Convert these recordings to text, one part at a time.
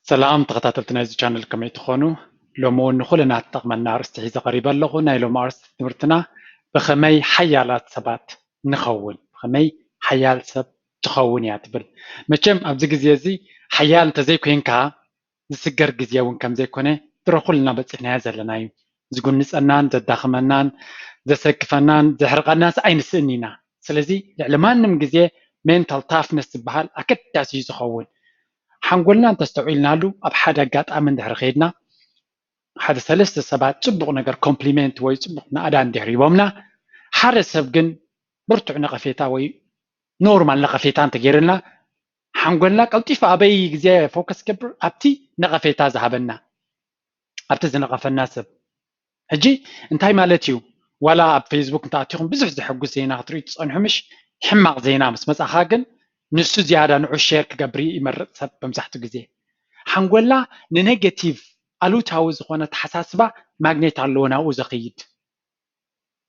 ሰላም ተኸታተልቲ ናይዚ ቻነል፣ ከመይ ትኾኑ? ሎሚ እውን ንኹልና ትጠቕመና ኣርእስቲ ሒዘ ቀሪበ ኣለኹ። ናይ ሎሚ ኣርእስቲ ትምህርትና ብኸመይ ሓያላት ሰባት ንኸውን፣ ብኸመይ ሓያል ሰብ ትኸውን እያ ትብል። መቸም ኣብዚ ግዜ እዚ ሓያል እንተዘይኮይንካ ዝስገር ግዜ እውን ከም ዘይኮነ ድሮ ኩልና በፂሕናዮ ዘለና እዩ። ዝጉንፀናን ዘዳኽመናን ዘሰክፈናን ዘሕርቐናስ ኣይንስእን ኢና። ስለዚ ልዕሊ ማንም ግዜ ሜንታል ታፍነስ ዝበሃል ኣገዳሲ እዩ ዝኸውን። ሓንጎልና እንተስተውዒልናሉ ኣብ ሓደ ኣጋጣሚ እንድሕሪ ከይድና ሓደ ሰለስተ ሰባት ፅቡቕ ነገር ኮምፕሊሜንት ወይ ፅቡቕ ናእዳ እንድሕር ሂቦምና ሓደ ሰብ ግን ብርቱዕ ነቐፌታ ወይ ኖርማል ነቐፌታ እንተገይርልና ሓንጎልና ቀልጢፉ ኣበይ ግዜ ፎከስ ገብር ኣብቲ ነቐፌታ ዝሃበና ኣብቲ ዝነቐፈና ሰብ። ሕጂ እንታይ ማለት እዩ? ዋላ ኣብ ፌስቡክ እንተኣቲኹም ብዙሕ ዘሐጉስ ዜና ክትርኢ ትፀንሑ ምሽ? ሕማቕ ዜና ምስ መፃኻ ግን ንሱ ዝያዳ ንዑ ሼር ክገብር ይመርፅ ሰብ መብዛሕትኡ ግዜ። ሓንጎልና ንኔጌቲቭ ኣሉታዊ ዝኾነ ተሓሳስባ ማግኔት ኣለዎ ናብኡ ዘኽይድ።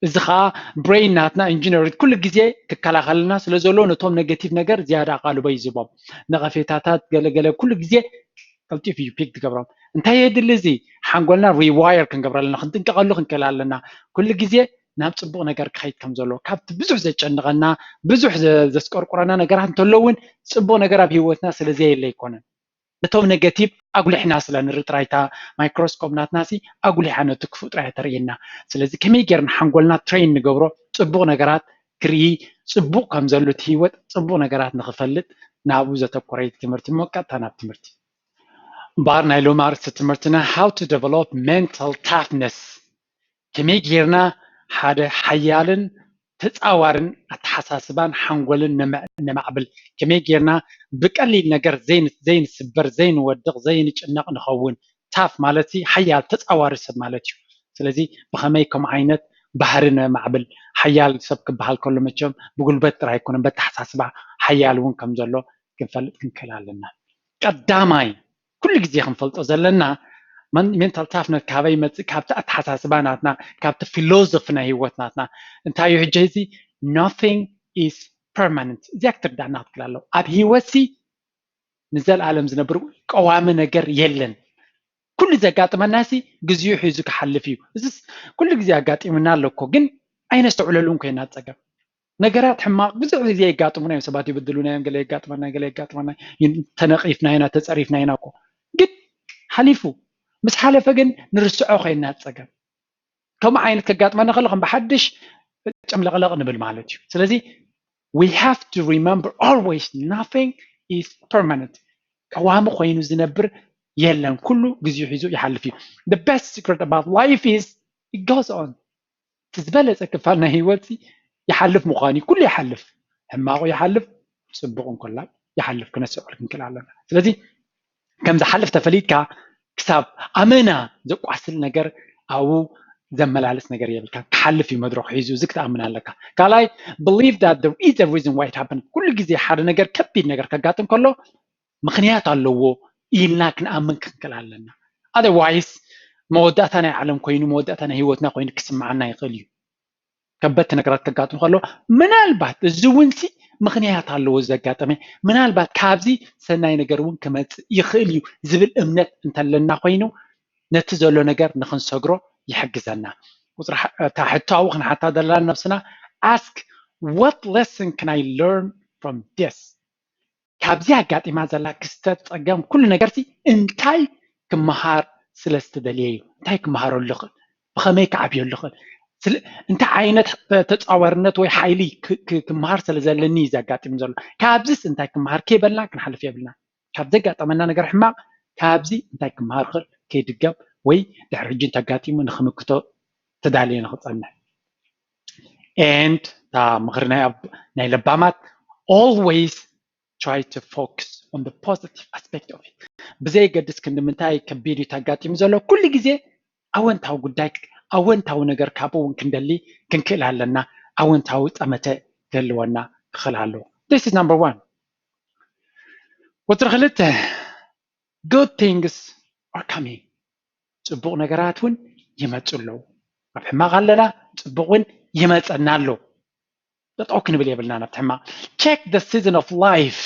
እዚ ከዓ ብሬን ናትና ኢንጂነሪት ኩሉ ግዜ ክከላኸለልና ስለ ዘሎ ነቶም ኔጌቲቭ ነገር ዝያዳ ኣቓልቦ ይዝቦም። ነቐፌታታት ገለገለ ኩሉ ግዜ ቀልጢፉ እዩ ፒክ ትገብሮም። እንታይ የድሊ እዚ? ሓንጎልና ሪዋየር ክንገብረለና ክንጥንቀቐሉ ክንክእል ኣለና። ኩሉ ግዜ ናብ ፅቡቕ ነገር ክኸይድ ከም ዘሎ ካብቲ ብዙሕ ዘጨንቐና ብዙሕ ዘስቆርቁረና ነገራት እንተሎ እውን ፅቡቕ ነገር ኣብ ህይወትና ስለ ዘየለ ኣይኮነን። ነቶም ኔጌቲቭ ኣጉሊሕና ስለ ንርኢ ጥራይታ ማይክሮስኮፕ ናትና ሲ ኣጉሊሓ ነቲ ክፉእ ጥራይ ተርእየና። ስለዚ ከመይ ጌርና ሓንጎልና ትሬን ንገብሮ ፅቡቕ ነገራት ክርኢ ፅቡቕ ከም ዘሎ እቲ ህይወት ፅቡቕ ነገራት ንኽፈልጥ ናብኡ ዘተኮረ እዩ ትምህርቲ እሞ ቀጥታ ናብ ትምህርቲ። እምበኣር ናይ ሎሚ ኣርእስቲ ትምህርትና how to develop mental toughness ከመይ ጌርና ሓደ ሓያልን ተፃዋርን ኣተሓሳስባን ሓንጎልን ነማዕብል ከመይ ጌርና ብቀሊል ነገር ዘይንስበር ዘይንወድቕ ዘይንጭነቕ ንኸውን። ታፍ ማለት ሓያል ተፃዋሪ ሰብ ማለት እዩ። ስለዚ ብከመይ ከም ዓይነት ባህሪ ነማዕብል ሓያል ሰብ ክበሃል ከሎ መቸም ብጉልበት ጥራይ ኣይኮነን በተሓሳስባ ሓያል እውን ከም ዘሎ ክንፈልጥ ክንክእል ኣለና። ቀዳማይ ኩሉ ግዜ ክንፈልጦ ዘለና ሜንታል ታፍነት ካበይ ይመፅእ? ካብቲ ኣተሓሳስባ ናትና ካብቲ ፊሎዞፊ ናይ ህይወት ናትና እንታይ እዩ ሕጂ እዚ nothing is permanent እዚኣ ክትርዳእና ክትክእል ኣለዎ። ኣብ ህይወት ሲ ንዘለኣለም ዝነብር ቀዋሚ ነገር የለን። ኩሉ ዘጋጥመና ሲ ግዜኡ ሒዙ ክሓልፍ እዩ። እዚስ ኩሉ ግዜ ኣጋጢሙና ኣሎ እኮ ግን ኣይነስተውዕለሉን ኮይና ፀገም ነገራት ሕማቕ ብዙሕ ግዜ የጋጥሙና እዮም። ሰባት ይብድሉና እዮም፣ ገለ የጋጥመና፣ ገለ የጋጥመና፣ ተነቒፍና ኢና፣ ተፀሪፍና ኢና እኮ። ግን ሓሊፉ ምስ ሓለፈ ግን ንርስዖ ኮይና ፀገም። ከምኡ ዓይነት ከጋጥመና ከሎ ከም ብሓድሽ ጨምለቕለቕ ንብል ማለት እዩ። ስለዚ we have to remember always nothing is permanent። ቀዋሚ ኮይኑ ዝነብር የለን፣ ኩሉ ግዜኡ ሒዙ ይሓልፍ እዩ። The best secret about life is it goes on። እቲ ዝበለፀ ክፋል ናይ ህይወት ይሓልፍ ምዃኑ እዩ። ኩሉ ይሓልፍ፣ ሕማቑ ይሓልፍ፣ ፅቡቕ እንኮላ ይሓልፍ ክነስተውዕል ክንክእል ኣለና። ስለዚ ከም ዝሓልፍ ተፈሊጥካ ክሳብ ኣመና ዘቋስል ነገር ኣብኡ ዘመላልስ ነገር የብልካ። ክሓልፍ እዩ መድረኩ ሒዙ፣ እዚ ክትኣምን ኣለካ። ካልኣይ believe that there is a reason why it happened። ኩሉ ግዜ ሓደ ነገር ከቢድ ነገር ከጋጥም ከሎ ምኽንያት ኣለዎ ኢልና ክንኣምን ክንክእል ኣለና። Otherwise መወዳእታ ናይ ዓለም ኮይኑ መወዳእታ ናይ ህይወትና ኮይኑ ክስምዓና ይኽእል እዩ። ከበድቲ ነገራት ከጋጥሙ ከሎ ምናልባት እዚ እውን ሲ ምኽንያት ኣለዎ ዘጋጠመ ምናልባት ካብዚ ሰናይ ነገር እውን ክመፅእ ይኽእል እዩ ዝብል እምነት እንተለና ኮይኑ ነቲ ዘሎ ነገር ንክንሰግሮ ይሕግዘና። ቁፅሪ እታ ሕቶ ኣብኡ ክንሓታ ዘለና ነብስና ask what lesson can I learn from this? ካብዚ ኣጋጢማ ዘላ ክስተት ፀገም ኩሉ ነገር ሲ እንታይ ክመሃር ስለ ዝተደልየ እዩ እንታይ ክመሃረሉ ይኽእል ብኸመይ ክዓብየሉ ይኽእል እንታይ ዓይነት ተፃዋርነት ወይ ሓይሊ ክመሃር ስለ ዘለኒ እዩ ዘጋጢም ዘሎ ካብዚስ እንታይ ክመሃር ከይበልና ክንሓልፍ የብልና ካብ ዘጋጠመና ነገር ሕማቕ ካብዚ እንታይ ክመሃር ይኽእል ከይድገም ወይ ድሕሪ ሕጂ እንተጋጢሙ ንክምክቶ ተዳልየ ንክፀንሕ and እታ ምኽሪ ናይ ለባማት always try to focus on the positive aspect of it ብዘየገድስ ክንዲ ምንታይ ከቢድ እዩ ተጋጢሙ ዘሎ ኩሉ ግዜ ኣወንታዊ ጉዳይ ኣወንታዊ ነገር ካብኡ እውን ክንደሊ ክንክእል ኣለና ኣወንታዊ ጠመተ ክህልወና ክኽእል ኣለዎ this is number one ቁፅሪ ክልተ good things are coming ፅቡቕ ነገራት እውን ይመፁ ኣለዉ ኣብ ሕማቕ ኣለና ፅቡቕ እውን ይመፀና ኣሎ ጠጠው ክንብል የብልና ናብቲ ሕማቕ check the season of life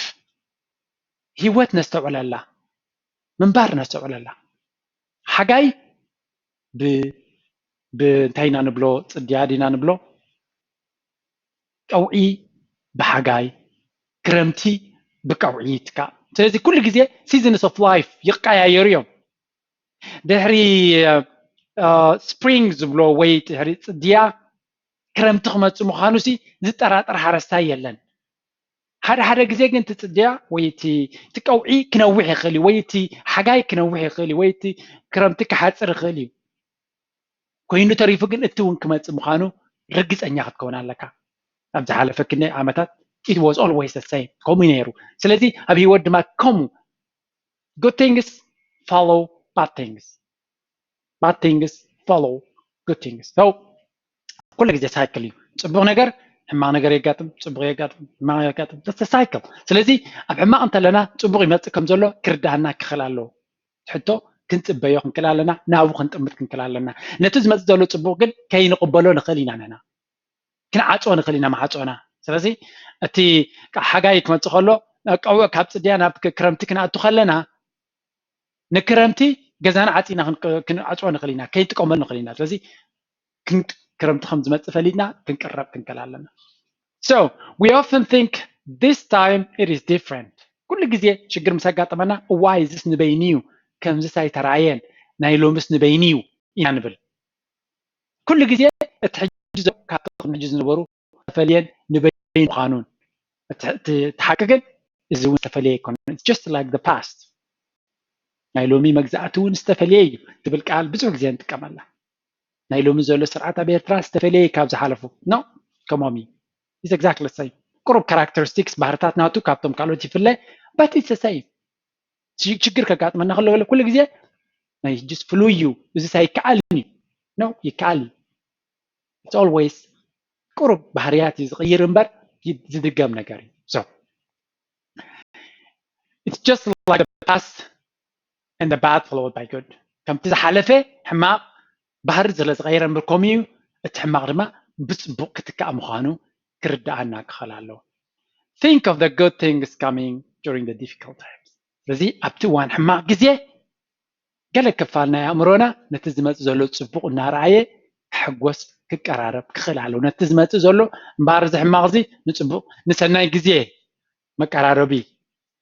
ህይወት ነስተውዕለላ ምንባር ነስተውዕለላ። ሓጋይ ብ ብእንታይ ኢና ንብሎ? ጽድያ ዲና ንብሎ? ቀውዒ ብሓጋይ፣ ክረምቲ ብቀውዒ ይትካእ። ስለዚ ኩሉ ግዜ seasons of life ይቀያየሩ እዮም። ድሕሪ ስፕሪንግ ዝብሎ ወይ ድሕሪ ጽድያ ክረምቲ ክመጽእ ምዃኑ ሲ ዝጠራጠር ሓረስታይ የለን። ሓደ ሓደ ግዜ ግን እቲ ጽድያ ወይ እቲ ቀውዒ ክነውሕ ይኽእል እዩ፣ ወይ እቲ ሓጋይ ክነውሕ ይኽእል እዩ፣ ወይ እቲ ክረምቲ ክሓጽር ይኽእል እዩ። ኮይኑ ተሪፉ ግን እቲ እውን ክመጽእ ምዃኑ ርግጸኛ ክትከውን ኣለካ። ኣብ ዝሓለፈ ክንደይ ዓመታት it was always the same፣ ከምኡ ነይሩ። ስለዚ ኣብ ህይወት ድማ ከምኡ good things follow bad things፣ bad things follow good things። So ኩሉ ግዜ ሳይክል እዩ። ጽቡቕ ነገር ሕማቕ ነገር የጋጥም፣ ጽቡቕ የጋጥም፣ ሕማቕ የጋጥም። That's the cycle። ስለዚ ኣብ ሕማቕ እንተለና ጽቡቕ ይመጽእ ከም ዘሎ ክርዳኣና ክኽእል ኣለዎ። ሕቶ ክንጽበዮ ክንክእል ኣለና፣ ናብኡ ክንጥምት ክንክእል ኣለና። ነቲ ዝመጽእ ዘሎ ጽቡቕ ግን ከይንቕበሎ ንኽእል ኢና ንሕና። ክንዓጽዎ ንኽእል ኢና ማዕጾና። ስለዚ እቲ ሓጋይ ክመጽእ ከሎ ቀውዕ ካብ ጽድያ ናብ ክረምቲ ክንኣቱ ከለና ንክረምቲ ገዛና ዓጺና ክንዓጽዎ ንኽእል ኢና፣ ከይንጥቀመሉ ንኽእል ኢና። ስለዚ ክረምቲ ከም ዝመጽእ ፈሊጥና ክንቅረብ ክንክእል ኣለና። So we often think this time it is different። ኩሉ ግዜ ሽግር ምስ ኣጋጠመና እዋይ እዚስ ንበይኑ እዩ፣ ከምዚስ ኣይተራእየን፣ ናይ ሎምስ ንበይኑ እዩ ኢና ንብል። ኩሉ ግዜ እቲ ሕጂ ካብቶም ሕጂ ዝነበሩ ተፈልየን ንበይኑ ምዃኑን እቲ ሓቂ ግን እዚ እውን ዝተፈልየ ኣይኮነን። It's just like the past። ናይ ሎሚ መግዛእቲ እውን ዝተፈልየ እዩ ትብል ቃል ብዙሕ ግዜ ንጥቀመላ። ናይ ሎሚ ዘሎ ስርዓት ኣብ ኤርትራ ዝተፈልየ ካብ ዝሓለፉ no። ከምኦም እዩ። It's exactly the same። ቁሩብ characteristics ባህርታት ናቱ ካብቶም ካልኦት ይፍለ but it's the same። ችግር ከጋጥመና ከሎ ኩሉ ግዜ ናይ ሕጅስ ፍሉይ እዩ፣ እዚስ ኣይከኣልን እዩ no። ይከኣል እዩ። It's always ቁሩብ ባህርያት እዩ ዝቕይር እምበር ዝድገም ነገር እዩ። So it's just like the past and the bad followed by good። ከምቲ ዝሓለፈ ሕማቕ ባህሪ ስለ ዝቐየረ እምበር ከምኡ እዩ፣ እቲ ሕማቕ ድማ ብጽቡቕ ክትካእ ምዃኑ ክርድኣና ክኽእል ኣለዎ። Think of the good things coming during the difficult times። ስለዚ ኣብቲ እዋን ሕማቕ ግዜ ገለ ክፋል ናይ ኣእምሮና ነቲ ዝመጽእ ዘሎ ጽቡቕ እናረኣየ ክሕጎስ ክቀራረብ ክኽእል ኣለዎ። ነቲ ዝመጽእ ዘሎ እምበኣር እዚ ሕማቕ እዚ ንጽቡቕ ንሰናይ ግዜ መቀራረቢ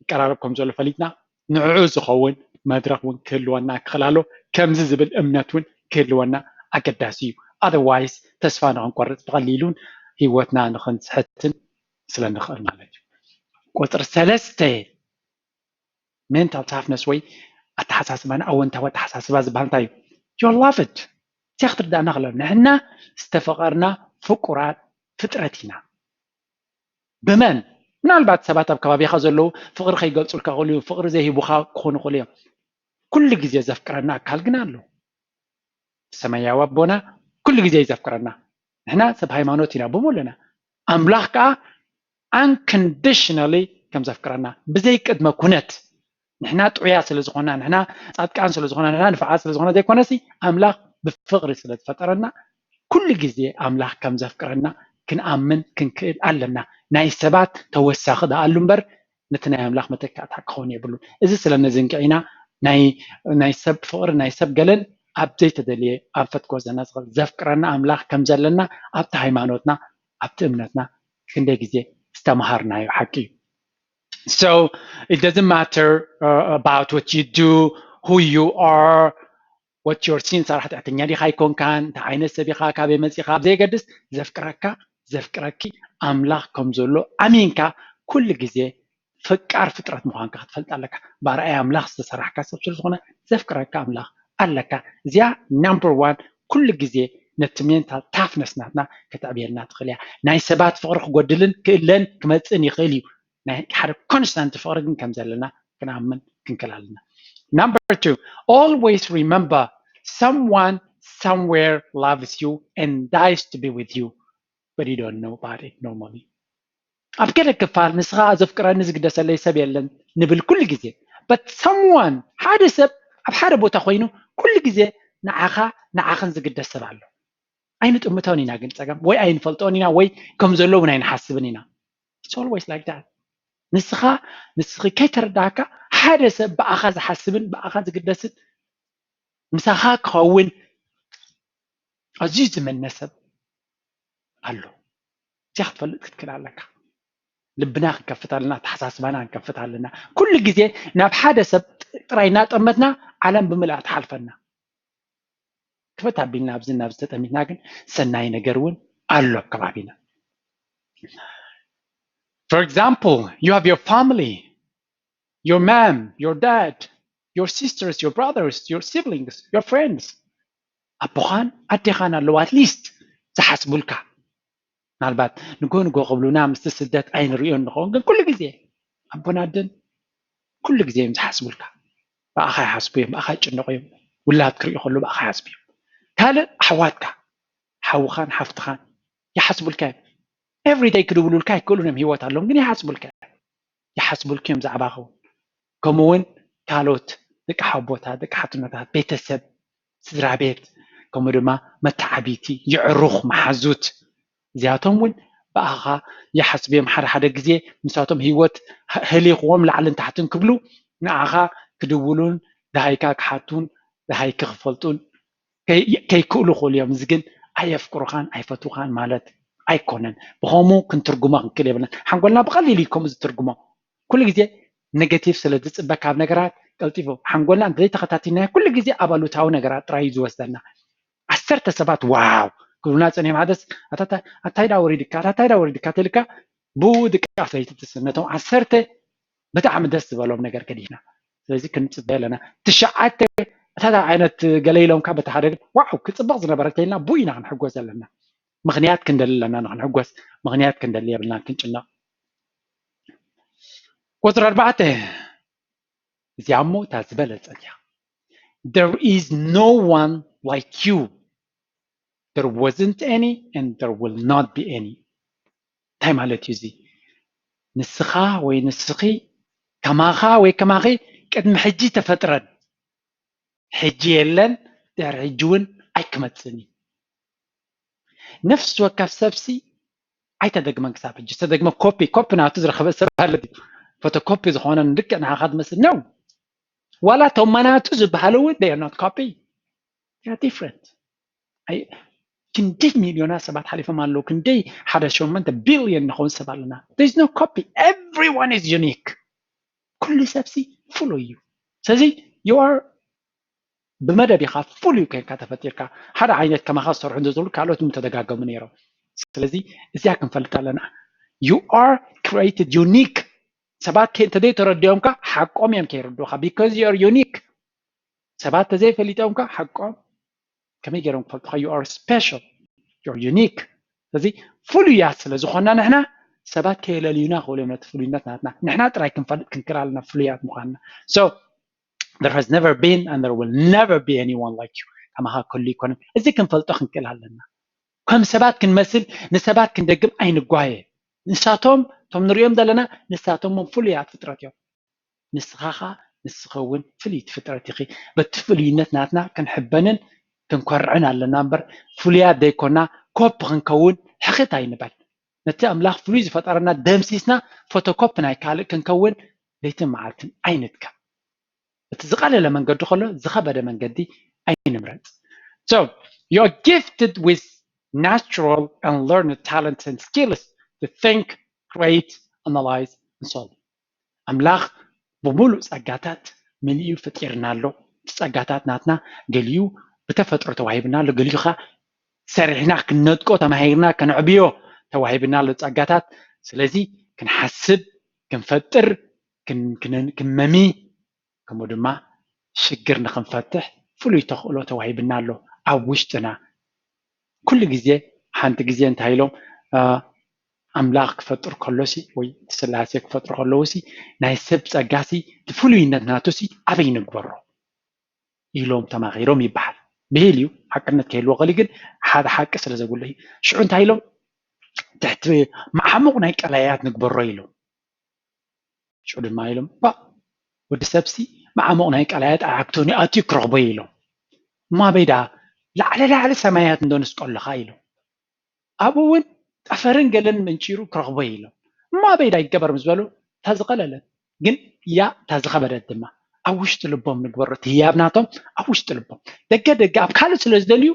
ይቀራረብ ከም ዘሎ ፈሊጥና ንዕኡ ዝኸውን መድረኽ እውን ክህልወና ክኽእል ኣለዎ። ከምዚ ዝብል እምነት እውን ክህልወና ኣገዳሲ እዩ። Otherwise ተስፋ ንኽንቆርጽ ብቐሊሉን ህይወትና ንኽንስሕትን ስለ ንኽእል ማለት እዩ። ቁጽሪ ሰለስተ mental toughness ወይ ኣተሓሳስባና ኣወንታዊ ኣተሓሳስባ ዝበሃል እንታይ እዩ? You're loved። እዚኣ ክትርዳእና ከሎ ንሕና ዝተፈቐርና ፍቁራት ፍጥረት ኢና። ብመን? ምናልባት ሰባት ኣብ ከባቢኻ ዘለዉ ፍቕሪ ከይገልጹልካ ይኽእሉ እዮም፣ ፍቕሪ ዘይህቡኻ ክኾኑ ይኽእሉ እዮም። ኩሉ ግዜ ዘፍቅረና ኣካል ግን ኣሎ። ሰማያዊ ኣቦና ኩሉ ግዜ እዩ ዘፍቅረና። ንሕና ሰብ ሃይማኖት ኢና ብሙሉእና። ኣምላኽ ከኣ unconditionally ከም ዘፍቅረና ብዘይ ቅድመ ኩነት ንሕና ጥዑያት ስለ ዝኾና ንሕና ጻድቃን ስለ ዝኾና ንሕና ንፍዓት ስለ ዝኾና ዘይኮነሲ ኣምላኽ ብፍቕሪ ስለ ዝፈጠረና ኩሉ ግዜ ኣምላኽ ከም ዘፍቅረና ክንኣምን ክንክእል ኣለና። ናይ ሰባት ተወሳኺ ደኣሉ እምበር ነቲ ናይ ኣምላኽ መተካእታ ክኸውን የብሉን። እዚ ስለ ነዝንግዕ ኢና ናይ ናይ ሰብ ፍቕሪ ናይ ሰብ ገለን ኣብ ዘይተደልየ ኣንፈት ክወስደና ዝኽእል ዘፍቅረና ኣምላኽ ከም ዘለና ኣብቲ ሃይማኖትና ኣብቲ እምነትና ክንደይ ግዜ ዝተምሃርናዮ ሓቂ እዩ። So it doesn't matter uh, about what you do, who you are, what your sins are። ሓጢኣተኛ ዲኻ ኣይኮንካን፣ እንታይ ዓይነት ሰብ ኢኻ፣ ካበይ መጺኻ ኣብ ዘየገድስ ዘፍቅረካ ዘፍቅረኪ ኣምላኽ ከም ዘሎ ኣሚንካ ኩሉ ግዜ ፈቃር ፍጥረት ምዃንካ ክትፈልጥ ኣለካ። ብኣርኣያ ኣምላኽ ዝተሰራሕካ ሰብ ስለ ዝኾነ ዘፍቅረካ ኣምላኽ ኣለካ። እዚኣ number one ኩሉ ግዜ ነቲ mental toughness ናትና ከተዕብየልና ትኽእል እያ። ናይ ሰባት ፍቕሪ ክጎድልን ክእለን ክመጽእን ይኽእል እዩ። ናይ ሓደ constant ፍቕሪ ግን ከም ዘለና ክንኣምን ክንክእል ኣለና። Number two, always remember someone somewhere loves you and dies to be with you, but you don't know about it normally. ኣብ ገለ ክፋል ንስኻ ዘፍቅረኒ ዝግደሰለይ ሰብ የለን ንብል ኩሉ ግዜ። But someone ሓደ ሰብ ኣብ ሓደ ቦታ ኮይኑ ኩሉ ግዜ ንዓኻ ንዓኽን ዝግደስ ሰብ ኣሎ። ኣይንጥምቶን ኢና ግን ጸገም ወይ ኣይንፈልጦን ኢና ወይ ከም ዘሎ እውን ኣይንሓስብን ኢና። It's always like that። ንስኻ ንስኺ ከይተረዳእካ ሓደ ሰብ ብኣኻ ዝሓስብን ብኣኻ ዝግደስን ምሳኻ ክኸውን ኣዝዩ ዝመነ ሰብ ኣሎ። እዚኣ ክትፈልጥ ክትክእል ኣለካ። ልብና ክንከፍት ኣለና፣ ኣተሓሳስባና ክንከፍት ኣለና። ኩሉ ግዜ ናብ ሓደ ሰብ ጥራይ እናጠመትና ዓለም ብምልኣ ትሓልፈና። ክፈት ኣቢልና ኣብዚ ናብ ዝተጠሚትና ግን ሰናይ ነገር እውን ኣሎ ኣብ ከባቢና። For example, you have your family, your mom, your dad, your sisters, your brothers, your siblings, your friends. ኣቦኻን ኣዴኻን ኣለዉ at least ዝሓስቡልካ። ምናልባት ንጎ ንጎ ክብሉና ምስቲ ስደት ኣይንርእዮን ንኸውን፣ ግን ኩሉ ግዜ ኣቦን ኣደን ኩሉ ግዜ እዮም ዝሓስቡልካ። ብኣኻ ይሓስቡ እዮም፣ ብኣኻ ይጭነቑ እዮም። ውላድ ክርእዩ ከለዉ ብኣኻ ይሓስቡ እዮም። ካልእ ኣሕዋትካ፣ ሓውኻን ሓፍትኻን ይሓስቡልካ እዮም። Everyday ክድውሉልካ ኣይክእሉን እዮም፣ ህይወት ኣለዎም ግን ይሓስቡልካ እዮም። ይሓስቡልኪ እዮም ብዛዕባኻ እውን። ከምኡ እውን ካልኦት ደቂ ሓቦታት፣ ደቂ ሓትኖታት፣ ቤተሰብ፣ ስድራ ቤት፣ ከምኡ ድማ መተዓብይቲ፣ የዕሩኽ፣ መሓዙት፣ እዚኣቶም እውን ብኣኻ ይሓስቡ እዮም። ሓደ ሓደ ግዜ ንሳቶም ህይወት ህ- ህሊኽዎም ላዕልን ታሕትን ክብሉ ንኣኻ ክድውሉን ደሃይካ ክሓቱን ደሃይኪ ክፈልጡን ከይ- ከይክእሉ ክእሉ እዮም። እዚ ግን ኣየፍቅሩኻን ኣይፈትውኻን ማለት ኣይኮነን። ብኸምኡ ክንትርጉሞ ክንክእል የብልናን። ሓንጎልና ብቐሊሉ እዩ ከምኡ ዝትርጉሞ። ኩሉ ግዜ ኔጌቲቭ ስለ ዝፅበ ካብ ነገራት ቀልጢፉ ሓንጎልና እንተዘይተኸታቲልናዮ ኩሉ ግዜ ኣብ ኣሉታዊ ነገራት ጥራይ እዩ ዝወስደና። ዓሰርተ ሰባት ዋው ክብሉና ፀኒሖም፣ ሓደስ ኣታ እንታይ ዳ ወሪድካ፣ ኣታ እንታይ ዳ ወሪድካ ተልካ ብኡ ድቃስ ኣይትትስን። ነቶም ዓሰርተ ብጣዕሚ ደስ ዝበሎም ነገር ገዲፍና። ስለዚ ክንፅበ ኣለና። ትሽዓተ እታ ዓይነት ገለ ኢሎምካ በቲ ሓደ ግን ዋው ክፅበቕ ዝነበረ እንተኢልና ብኡ ኢና ክንሕጎስ ዘለና። ምኽንያት ክንደሊ ኣለና ንክንሕጎስ። ምኽንያት ክንደሊ የብልናን ክንጭነቕ። ቁፅሪ ኣርባዕተ እዚኣ እሞ እታ ዝበለጸት እያ። There is no one like you. There wasn't any and there will not be any. እንታይ ማለት እዩ እዚ? ንስኻ ወይ ንስኺ ከማኻ ወይ ከማኺ ቅድሚ ሕጂ ተፈጥረን ሕጂ የለን፣ ድሕሪ ሕጂ እውን ኣይክመፅእን እዩ። ነፍሲ ወከፍ ሰብሲ ኣይተደግመን ክሳብ ሕጂ ዝተደግመ ኮፒ ኮፒ ናቱ ዝረኸበ ሰብ ኣለ ድዩ? ፎቶኮፒ ዝኾነ ልክዕ ንዓኻ ዝመስል ነው። ዋላ እቶም መናቱ ዝበሃሉ እውን they are not copy, they are different። ኣይ ክንደይ ሚልዮናት ሰባት ሓሊፎም ኣለዉ፣ ክንደይ ሓደ ሸሞንተ ቢልዮን ንኸውን ሰብ ኣለና። There is no copy, everyone is unique። ኩሉ ሰብሲ ፍሉይ እዩ። ስለዚ you are ብመደብ ኢኻ ፍሉይ ኮይንካ ተፈጢርካ። ሓደ ዓይነት ከማኻ ዝሰርሑ እንተዘሉ ካልኦት ምተደጋገሙ ነይሮም። ስለዚ እዚኣ ክንፈልጥ ኣለና። You are created unique። ሰባት ከ እንተዘይተረዲኦምካ ሓቆም እዮም ከይርዱኻ because you are unique። ሰባት ተዘይፈሊጦምካ ሓቆም ከመይ ገይሮም ክፈልጡኻ? You are special, you are unique። ስለዚ ፍሉያት ስለ ዝኾንና ንሕና ሰባት ከየለልዩና ክእሉ እዮም ነቲ ፍሉይነት ናትና። ንሕና ጥራይ ክንፈልጥ ክንክእል ኣለና ፍሉያት ምዃንና። So there has never been and there will never be anyone like you። ከማኻ ክህሉ ኣይኮነን። እዚ ክንፈልጦ ክንክእል ኣለና። ከም ሰባት ክንመስል ንሰባት ክንደግም ኣይንጓየ። ንሳቶም እቶም ንሪኦም ዘለና ንሳቶም ፍሉያት ፍጥረት እዮም። ንስኻኻ ንስኺ እውን ፍልይቲ ፍጥረት ኢኺ። በቲ ፍሉይነት ናትና ክንሕበንን ክንኮርዕን ኣለና እምበር ፍሉያት ዘይኮና ኮፒ ክንከውን ሕኽት ኣይንበል። ነቲ ኣምላኽ ፍሉይ ዝፈጠረና ደምሲስና ፎቶኮፒ ናይ ካልእ ክንከውን ለይትን መዓልትን ኣይንድከም። እቲ ዝቐለለ መንገዲ ከሎ ዝኸበደ መንገዲ ኣይንምረፅ። So you are gifted with natural and learned talents and skills to think, create, analyze and solve. ኣምላኽ ብምሉእ ጸጋታት መሊኡ ፈጢርና ኣሎ። እቲ ጸጋታት ናትና ገሊኡ ብተፈጥሮ ተዋሂብና ኣሎ፣ ገሊኡ ኸዓ ሰሪሕና ክንነጥቆ ተማሂርና ከነዕብዮ ተዋሂብና ኣሎ ጸጋታት። ስለዚ ክንሓስብ፣ ክንፈጥር፣ ክን- ክን- ክንመሚ ከምኡ ድማ ሽግር ንኽንፈትሕ ፍሉይ ተኽእሎ ተዋሂብና ኣሎ ኣብ ውሽጥና። ኩሉ ግዜ ሓንቲ ግዜ እንታይ ኢሎም ኣምላኽ ክፈጥር ከሎሲ ወይ እቲ ስላሴ ክፈጥሩ ከለውሲ ናይ ሰብ ጸጋሲ እቲ ፍሉይነት ናቱሲ ኣበይ ንግበሮ ኢሎም ተማኺሮም ይበሃል። ብሂል እዩ ሓቅነት ከይህልዎ ኸሊ ግን ሓደ ሓቂ ስለ ዘጉልህ እዩ። ሽዑ እንታይ ኢሎም ትሕቲ መዓሙቕ ናይ ቀላያት ንግበሮ ኢሎም። ሽዑ ድማ ኢሎም ባ ወዲ ሰብሲ መዓሙቕ ናይ ቀላያት ኣዓግቶኒ ኣትዩ ክረኽቦ ኢሎም። እሞ ኣበይ ደኣ ላዕሊ ላዕሊ ሰማያት እንዶ ንስቆ ኣለኻ ኢሎም። ኣብኡ እውን ጠፈርን ገለን መንጪሩ ክረኽቦ ኢሎም። እሞ ኣበይ ደኣ ይገበር ምስ በሉ እታ ዝቐለለት ግን እያ እታ ዝኸበደት ድማ ኣብ ውሽጢ ልቦም ንግበሮ፣ እቲ ህያብ ናቶም ኣብ ውሽጢ ልቦም። ደገ ደገ ኣብ ካልእ ስለ ዝደልዩ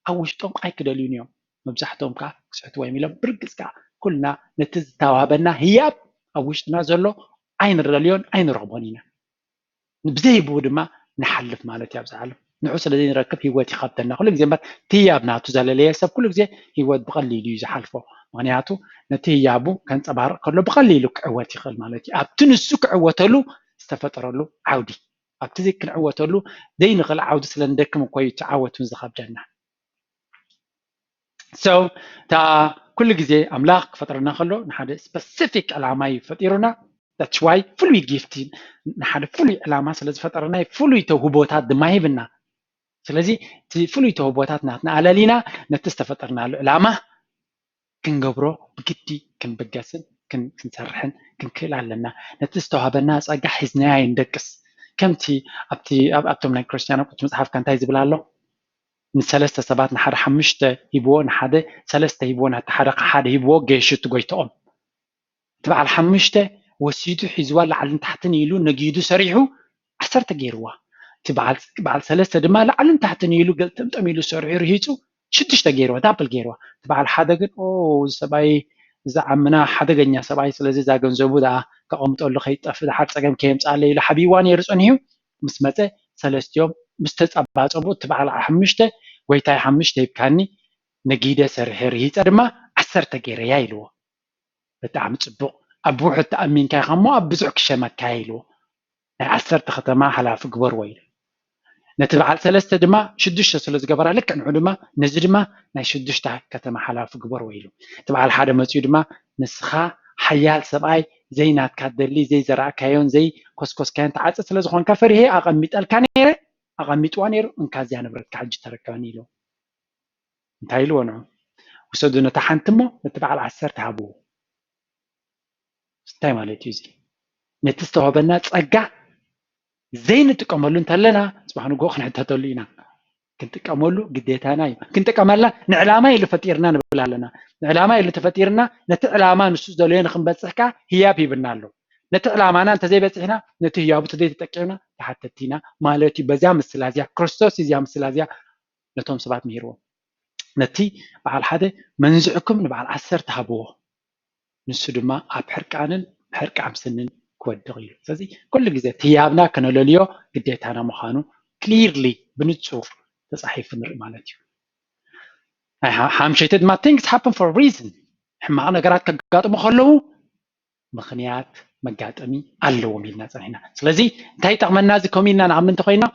ኣብ ውሽጦም ኣይክደልዩን እዮም። መብዛሕትኦም ከዓ ክስሕትዎ እዮም ኢሎም ብርግፅ ከዓ ኩልና ነቲ ዝተዋህበና ህያብ ኣብ ውሽጥና ዘሎ ኣይንደልዮን ኣይንረኽቦን ኢና። ብዘይብኡ ድማ ንሓልፍ ማለት እዩ ኣብዚ ዓለም። ንዑ ስለ ዘይንረክብ ህይወት ይኸብደና ኩሉ ግዜ እምበር፣ እቲ ህያብ ናቱ ዘለለየ ሰብ ኩሉ ግዜ ህይወት ብቐሊሉ እዩ ዝሓልፎ። ምኽንያቱ ነቲ ህያቡ ከንፀባርቕ ከሎ ብቐሊሉ ክዕወት ይኽእል ማለት እዩ። ኣብቲ ንሱ ክዕወተሉ ዝተፈጠረሉ ዓውዲ፣ ኣብቲ ክንዕወተሉ ዘይንኽእል ዓውዲ ስለ ንደክም እኮ እዩ እቲ ዓወት እውን ዝኸብደና። So እታ ኩሉ ግዜ ኣምላኽ ክፈጥረና ከሎ ንሓደ ስፐሲፊክ ዕላማ እዩ ፈጢሩና። That's why ፍሉይ ጊፍቲ ንሓደ ፍሉይ ዕላማ ስለ ዝፈጠረና እዩ ፍሉይ ተውህቦታት ድማ ሂብና። ስለዚ እቲ ፍሉይ ተውህቦታት ናትና ኣለሊና ነቲ ዝተፈጠርናሉ ዕላማ ክንገብሮ ብግዲ ክንብገስን ክን- ክንሰርሕን ክንክእል ኣለና። ነቲ ዝተዋህበና ጸጋ ሒዝናዮ ኣይንደቅስ። ከምቲ ኣብቲ ኣብ- ኣብቶም ናይ ክርስትያን ኣቁት መጽሓፍካ እንታይ ዝብል ኣሎ? ንሰለስተ ሰባት ንሓደ ሓሙሽተ ሂብዎ፣ ንሓደ ሰለስተ ሂብዎ፣ ናቲ ሓደ ሓደ ሂብዎ፣ ገይሹ እቲ ጎይትኦም። እቲ በዓል ሓሙሽተ ወሲዱ ሒዝዋ ላዕልን ታሕትን ኢሉ ነጊዱ ሰሪሑ ዓሰርተ ገይርዋ። እቲ በዓል በዓል ሰለስተ ድማ ላዕልን ታሕትን ኢሉ ገልጠምጠም ኢሉ ሰሪሑ ርሂፁ ሽዱሽተ ገይርዋ፣ ዳብል ገይርዋ። እቲ በዓል ሓደ ግን ኦ እዚ ሰብኣይ እዚ ዓምና ሓደገኛ ሰብኣይ፣ ስለዚ እዛ ገንዘቡ ደኣ ከቐምጠሉ ከይጠፍእ ደሓር ፀገም ከየምፅኣለ ኢሉ ሓቢዋ ነይሩ ፀኒሑ ምስ መፀ ሰለስቲኦም ምስ ተፀባፀቡ እቲ በዓል ሓሙሽተ ጎይታይ ሓሙሽተ ሂብካኒ ነጊደ ሰሪሐ ርሂፀ ድማ ዓሰርተ ገይረያ ኢልዎ። ብጣዕሚ ፅቡቕ፣ ኣብ ውሑድ ተኣሚንካ ኢኻ እሞ ኣብ ብዙሕ ክሸመካ ኢልዎ። ናይ ዓሰርተ ከተማ ሓላፊ ግበርዎ ኢሉ። ነቲ በዓል ሰለስተ ድማ ሽዱሽተ ስለ ዝገበራ ልክዕ ንዑ ድማ ነዚ ድማ ናይ ሽዱሽተ ከተማ ሓላፊ ግበርዎ ኢሉ። እቲ በዓል ሓደ መፂኡ ድማ ንስኻ ሓያል ሰብኣይ ዘይናትካ ትደሊ ዘይዘራእካዮን ዘይኮስኮስካዮን ተዓፀ ስለ ዝኾንካ ፈሪሄ ኣቐሚጠልካ ነይረ ኣቐሚጥዋ ነይሩ እንካ እዚኣ ንብረትካ ሕጂ ተረከበኒ ኢሉ። እንታይ ኢልዎ ንዑ? ውሰዱ ነታ ሓንቲ እሞ ነቲ በዓል ዓሰርተ ሃብዎ። እንታይ ማለት እዩ እዚ? ነቲ ዝተዋህበና ጸጋ ዘይንጥቀመሉ እንተለና ጽባሕ ንግሆ ክንሕተተሉ ኢና። ክንጥቀመሉ ግዴታና እዩ። ክንጥቀመላ ንዕላማ ኢሉ ፈጢርና ንብል ኣለና። ንዕላማ ኢሉ ተፈጢርና ነቲ ዕላማ ንሱ ዝደለዮ ንክንበጽሕ ከኣ ህያብ ሂብና ኣሎ። ነቲ ዕላማና እንተዘይበጺሕና ነቲ ህያቡ እንተዘይተጠቂምና ተሓተትቲ ኢና ማለት እዩ። በዚያ ምስላ እዚኣ ክርስቶስ እዩ እዚኣ ምስላ እዚኣ ነቶም ሰባት ምሂርዎም። ነቲ በዓል ሓደ መንዝዕኩም ንበዓል ዓሰርተ ሃብዎ፣ ንሱ ድማ ኣብ ሕርቃንን ሕርቃም ስንን ክወድቕ እዩ። ስለዚ ኩሉ ግዜ እቲ ህያብና ከነለልዮ ግዴታና ምዃኑ ክሊርሊ ብንጹር ተጻሒፉ ንርኢ ማለት እዩ። ናይ ሓ- ሓምሸይቲ ድማ things happen for a reason፣ ሕማቕ ነገራት ከጋጥሙ ከለዉ ምኽንያት መጋጠሚ ኣለዎም ኢልና ጸኒሕና። ስለዚ እንታይ ይጠቕመና እዚ ከምኡ ኢልና ንኣምን እንተኮይና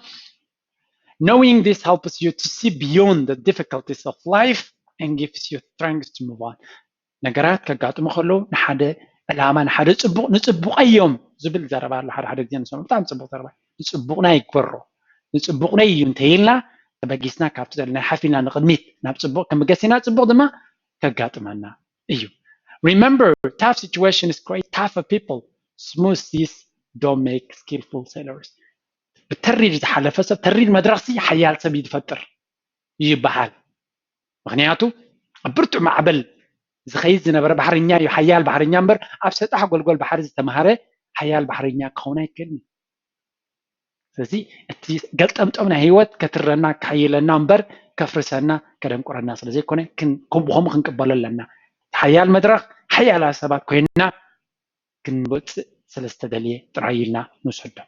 knowing this helps you to see beyond the difficulties of life and gives you strength to move on። ነገራት ከጋጥሙ ከለዉ ንሓደ ዕላማ ንሓደ ጽቡቕ ንጽቡቐይ እዮም ዝብል ዘረባ ኣሎ። ሓደ ሓደ ግዜ ንሰምዖ ብጣዕሚ ጽቡቕ ዘረባ ንጽቡቕና ይግበሮ ንጽቡቕነይ እዩ እንተይልና ተበጊስና ካብቲ ዘለና ሓፊልና ንቕድሚት ናብ ጽቡቕ ክምገስ ኢና። ጽቡቕ ድማ ከጋጥመና እዩ። Remember, tough situations create tougher people. Smooth seas don't make skillful sailors. ብተሪር ዝሓለፈ ሰብ ተሪር መድረኽሲ ሓያል ሰብ እዩ ዝፈጥር ይበሃል። ምክንያቱ ኣብ ብርቱዕ ማዕበል ዝኸይድ ዝነበረ ባሕርኛ እዩ ሓያል ባሕርኛ እምበር ኣብ ሰጣሕ ጎልጎል ባሕሪ ዝተምሃረ ሓያል ባሕርኛ ክኸውን ኣይክእልን እዩ። ስለዚ እቲ ገልጠምጠም ናይ ህይወት ከትረና ከሕይለና እምበር ከፍርሰና ከደንቁረና ስለዘይኮነ ብከምኡ ክንቅበሎ ኣለና። ሓያል መድረኽ ሓያላት ሰባት ኮይንና ክንወፅእ ስለዝተደልየ ጥራይ ኢልና ንውሰዶ።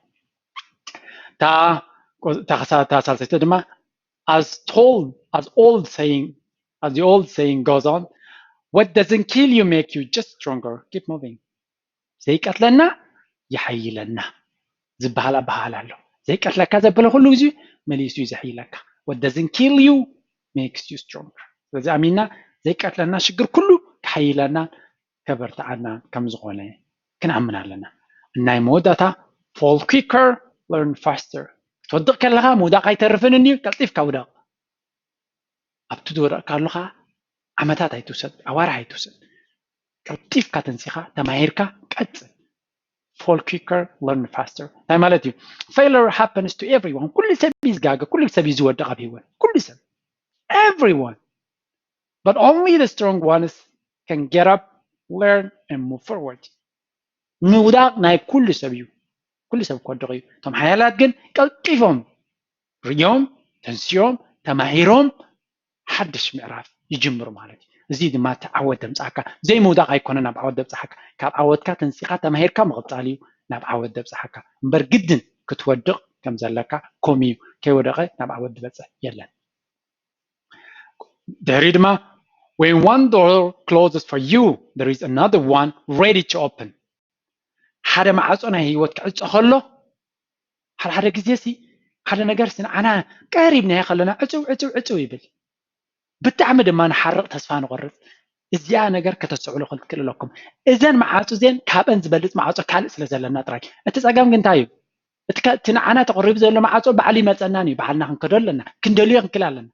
እታ ሳልሰይቲ ድማ as told as old saying as the old saying goes on, what doesn't kill you make you just stronger, keep moving. ዘይቀትለና ይሓይለና ዝበሃል ኣበሃል ኣሎ። ዘይቀትለካ ዘበለ ኩሉ ግዜ መሊሱ እዩ ዘሕይለካ። What doesn't kill you makes you stronger. ስለዚ ኣሚንና ዘይቀትለና ሽግር ኩሉ ክሓይለና ከበርትዓና ከም ዝኾነ ክንኣምን ኣለና። እናይ መወዳእታ fall quicker, learn faster. ክትወድቕ ከለኻ ምውዳቕ ኣይተርፍን እንድዩ፣ ቀልጢፍካ ውደቕ። ኣብቲ ዝወደቕካሉ ከዓ ዓመታት ኣይትውሰድ፣ ኣዋርሕ ኣይትውሰድ። ቀልጢፍካ ተንሲኻ ተማሂርካ ቀጽል። Fall quicker, learn faster እንታይ ማለት እዩ? Failure happens to everyone. ኩሉ ሰብ እዩ ዝጋገ፣ ኩሉ ሰብ እዩ ዝወድቕ ኣብ ህይወት፣ ኩሉ ሰብ፣ everyone. But only the strong ones can get up, learn and move forward. ምውዳቕ ናይ ኩሉ ሰብ እዩ። ኩሉ ሰብ ክወድቕ እዩ። እቶም ሓያላት ግን ቀልጢፎም ርእዮም፣ ተንስዮም፣ ተማሂሮም ሓድሽ ምዕራፍ ይጅምሩ ማለት እዩ። እዚ ድማ እቲ ዓወት ደምፅኣካ ዘይምውዳቕ ኣይኮነ ናብ ዓወት ደብፅሓካ። ካብ ዓወትካ ተንሲኻ ተማሂርካ ምቕፃል እዩ ናብ ዓወት ደብፅሓካ። እምበር ግድን ክትወድቕ ከም ዘለካ ኮም እዩ። ከይወደቐ ናብ ዓወት ዝበፅሕ የለን። ድሕሪ ድማ when one door closes for you, there is another one ready to open። ሓደ ማዕፆ ናይ ህይወት ክዕፆ ከሎ ሓደ ሓደ ግዜ ሲ ሓደ ነገር ሲ ንዓና ቀሪብናዮ ከለና ዕፅው ዕፅው ዕፅው ይብል። ብጣዕሚ ድማ ንሓርቕ፣ ተስፋ ንቆርፅ። እዚኣ ነገር ከተስተውዕሉ ክትክእል ኣለኩም። እዘን መዓፁ እዚአን ካብአን ዝበልፅ መዓፆ ካልእ ስለ ዘለና ጥራይ። እቲ ፀገም ግን እንታይ እዩ? እቲ ከ- እቲ ንዓና ተቐሪቡ ዘሎ መዓፆ ባዕሉ ይመፀናን እዩ። ባዕልና ክንከዶ ኣለና፣ ክንደልዮ ክንክእል ኣለና።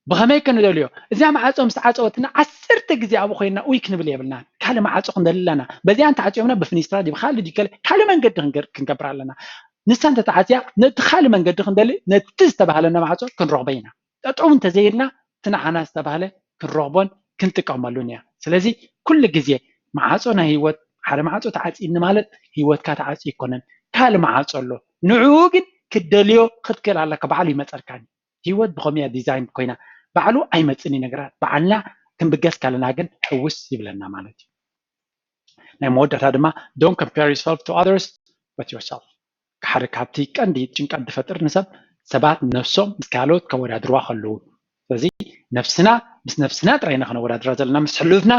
ብኸመይ ክንደልዮ? እዚኣ መዓፆ ምስ ተዓፀወትና ዓሰርተ ግዜ ኣብኡ ኮይንና ኡይ ክንብል የብልናን። ካልእ መዓፆ ክንደሊ ኣለና። በዚኣ እንተዓፂዮምና ብፍኒስትራ ድዩ ብኻልእ ድዩ ገለ ካልእ መንገዲ ክንገር- ክንገብር ኣለና። ንሳ እንተተዓፅያ ነቲ ካልእ መንገዲ ክንደሊ ነቲ ዝተባህለና መዓፆ ክንረኽቦ ኢና። ጠጠው እንተዘይልና እቲ ንዓና ዝተባህለ ክንረኽቦን ክንጥቀመሉን እያ። ስለዚ ኩሉ ግዜ መዓፆ ናይ ህይወት ሓደ መዓፆ ተዓፂኒ ማለት ህይወትካ ተዓፂ ይኮነን። ካልእ መዓፆ ኣሎ። ንዕኡ ግን ክትደልዮ ክትክእል ኣለካ። ባዕሉ ይመፀልካን። ህይወት ብኸምኡ እያ ዲዛይን ኮይና። ባዕሉ ኣይመፅን እዩ ነገራት። ባዕልና ክንብገስ ከለና ግን ሕውስ ይብለና ማለት እዩ። ናይ መወዳእታ ድማ don't compare yourself to others but yourself። ሓደ ካብቲ ቀንዲ ጭንቀት ዝፈጥር ንሰብ ሰባት ነብሶም ምስ ካልኦት ከወዳድርዋ ከለዉ። ስለዚ ነብስና ምስ ነብስና ጥራይ ኢና ከነወዳድራ ዘለና፣ ምስ ሕሉፍና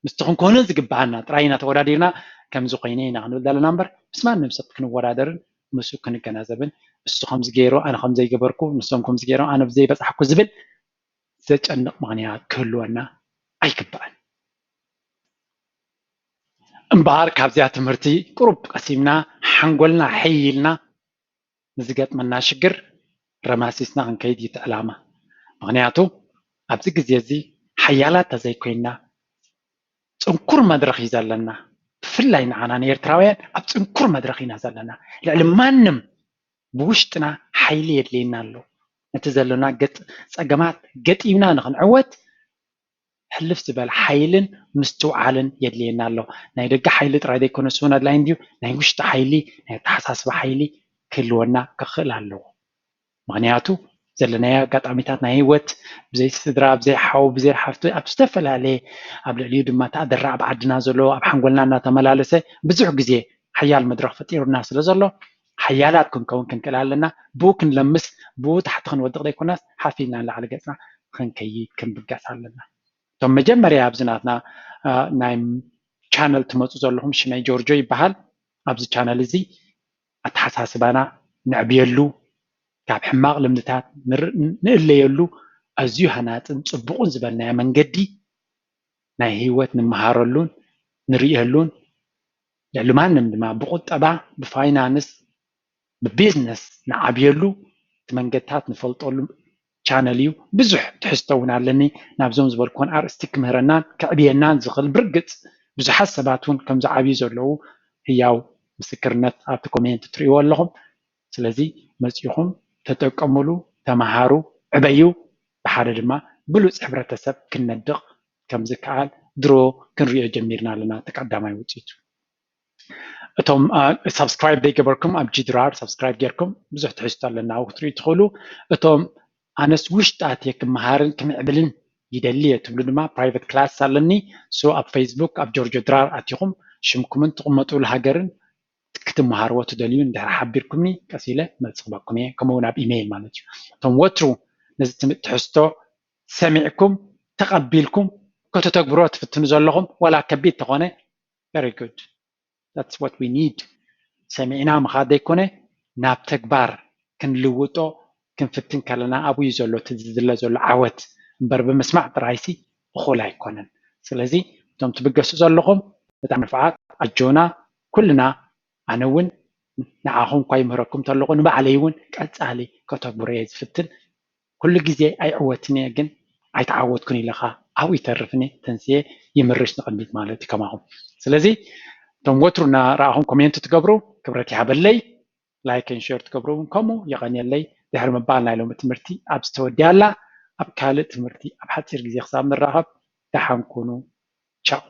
ምስቲ ክንኮኖ ዝግባኣና ጥራይ ኢና ተወዳዲርና ከምዚ ኮይነ ኢና ክንብል ዘለና እምበር ምስ ማንም ሰብ ክንወዳደርን ምስኡ ክንገናዘብን እሱ ከምዚ ገይሩ ኣነ ከም ዘይገበርኩ ንሶም ከምዚ ገይሮም ኣነ ብዘይበፃሕኩ ዝብል ዘጨንቕ ምኽንያት ክህልወና ኣይግባእን። እምበኣር ካብዚኣ ትምህርቲ ቁሩብ ቀሲምና ሓንጎልና ሕይ ኢልና ንዝገጥመና ሽግር ረማሲስና ክንከይድ እዩ እቲ ዕላማ። ምኽንያቱ ኣብዚ ግዜ እዚ ሓያላት ተዘይኮይንና ፅንኩር መድረኽ እዩ ዘለና። ብፍላይ ንዓና ንኤርትራውያን ኣብ ፅንኩር መድረኽ ኢና ዘለና። ልዕሊ ማንም ብውሽጥና ሓይሊ የድልየና ኣሎ። ነቲ ዘሎና ገጥ ፀገማት ገጢምና ንክንዕወት ሕልፍ ዝበል ሓይልን ምስትውዓልን የድልየና ኣሎ። ናይ ደገ ሓይሊ ጥራይ ዘይኮነ ስውን ኣድላይ እንድዩ፣ ናይ ውሽጢ ሓይሊ፣ ናይ ኣተሓሳስባ ሓይሊ ክህልወና ክኽእል ኣለዎ። ምኽንያቱ ዘለናዮ ኣጋጣሚታት ናይ ህይወት ብዘይ ስድራ፣ ብዘይ ሓው፣ ብዘይ ሓፍቲ ኣብ ዝተፈላለየ ኣብ ልዕሊኡ ድማ ተኣደራዕ ብዓድና ዘሎ ኣብ ሓንጎልና እናተመላለሰ ብዙሕ ግዜ ሓያል መድረኽ ፈጢሩና ስለ ዘሎ ሓያላት ክንከውን ክንክእል ኣለና። ብኡ ክንለምስ ብኡ ታሕቲ ክንወድቕ ዘይኮናስ ሓፍ ኢልና ንላዕሊ ገፅና ክንከይድ ክንብገስ ኣለና። እቶም መጀመርያ ኣብዚ ናትና ናይ ቻነል ትመፁ ዘለኹም ሽመይ ጆርጆ ይበሃል። ኣብዚ ቻነል እዚ ኣተሓሳስባና ነዕብየሉ፣ ካብ ሕማቕ ልምድታት ንእለየሉ ኣዝዩ ሃናፅን ፅቡቕን ዝበልናዮ መንገዲ ናይ ህይወት ንመሃረሉን ንርእየሉን ልዕሊ ማንም ድማ ብቁጠባ ብፋይናንስ ብቢዝነስ ንዓብየሉ እቲ መንገድታት ንፈልጠሉ ቻነል እዩ። ብዙሕ ትሕዝቶ እውን ኣለኒ ናብዞም ዝበልኩን ኣርእስቲ ክምህረናን ከዕብየናን ዝኽእል ብርግፅ ብዙሓት ሰባት እውን ከም ዝዓብዩ ዘለዉ ህያው ምስክርነት ኣብቲ ኮሜንት ትርእይዎ ኣለኹም። ስለዚ መፂኹም ተጠቀሙሉ፣ ተመሃሩ፣ ዕበዩ። ብሓደ ድማ ብሉፅ ሕብረተሰብ ክነድቕ ከም ዝከኣል ድሮ ክንሪኦ ጀሚርና ኣለና። እቲ ቀዳማይ ውፅኢቱ እቶም ሳብስክራይብ ዘይገበርኩም ኣብ ጂድራር ሳብስክራይብ ጌርኩም ብዙሕ ትሕዝቶ ኣለና ኣብኡ ክትርእዩ ትኽእሉ። እቶም ኣነስ ውሽጢ ኣትየ ክመሃርን ክምዕብልን ይደሊ እየ ትብሉ ድማ ፕራይቨት ክላስ ኣለኒ። ሶ ኣብ ፌስቡክ ኣብ ጆርጆ ድራር ኣቲኹም ሽምኩምን ትቕመጥሉ ሃገርን ክትመሃርዎ ትደልዩ እንድሕር ሓቢርኩምኒ ቀስ ኢለ መልሲ ክበኩም እየ። ከምኡ እውን ኣብ ኢሜይል ማለት እዩ። እቶም ወትሩ ነዚ ትም- ትሕዝቶ ሰሚዕኩም ተቐቢልኩም ከተተግብሮ ትፍትኑ ዘለኹም ዋላ ከቢድ ተኾነ very good that's what we need ሰሚዕና ምኻድ ዘይኮነ ናብ ተግባር ክንልውጦ ክንፍትን ከለና ኣብኡ እዩ ዘሎ እቲ ዝድለ ዘሎ ዓወት እምበር ብምስማዕ ጥራይሲ እኹል ኣይኮነን። ስለዚ እቶም ትብገሱ ዘለኹም ብጣዕሚ ንፉዓት ኣጆና ኩልና ኣነ እውን ንዓኹም እኳ ይምህረኩም ተለኹ ንባዕለይ እውን ቀፃሊ ከተግብሮ እየ ዝፍትን ኩሉ ግዜ ኣይዕወትን እየ ግን ኣይተዓወትኩን ኢለኻ ኣብኡ ይተርፍኒ ተንስየ ይምርሽ ንቕድሚት ማለት እዩ ከማኹም ስለዚ እቶም ወትሩ እናረኣኹም ኮሜንት ትገብሩ ክብረት ይሃበለይ ላይክን ሼር ትገብሩ እውን ከምኡ የቐንየለይ ድሕሪ ምባል ናይ ሎሚ ትምህርቲ ኣብ ዝተወዲያ ኣላ ኣብ ካልእ ትምህርቲ ኣብ ሓፂር ግዜ ክሳብ ንራኸብ ደሓን ኩኑ ቻው